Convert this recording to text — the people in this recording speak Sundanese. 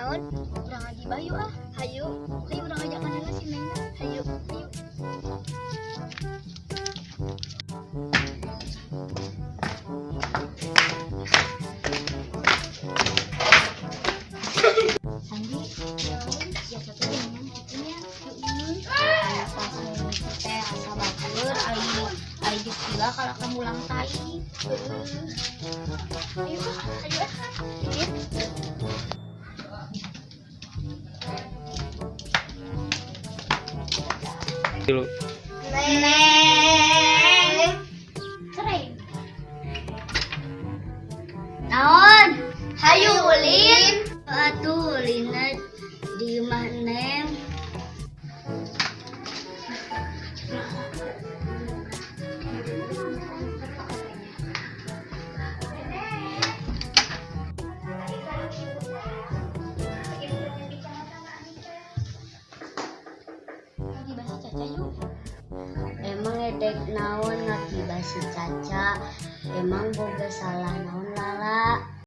Naon? Urang ngagibah yuk ah. Hayu. Hayu urang ajakan heula si Neng. Hayu. Hayu. Sandi, biasa teh dengan kitu nya. Heeh. Pas teh asa batur ai ai geus gila kalau kamu ulang tai. Ayo ah, ayo ah. Iya. Tilu. Neng. Cerai. Naon? Hayu ulin. Atuh ulina di imah Neng. Emang edek naon ngakibah si Caca, emang boga salah naon Lala?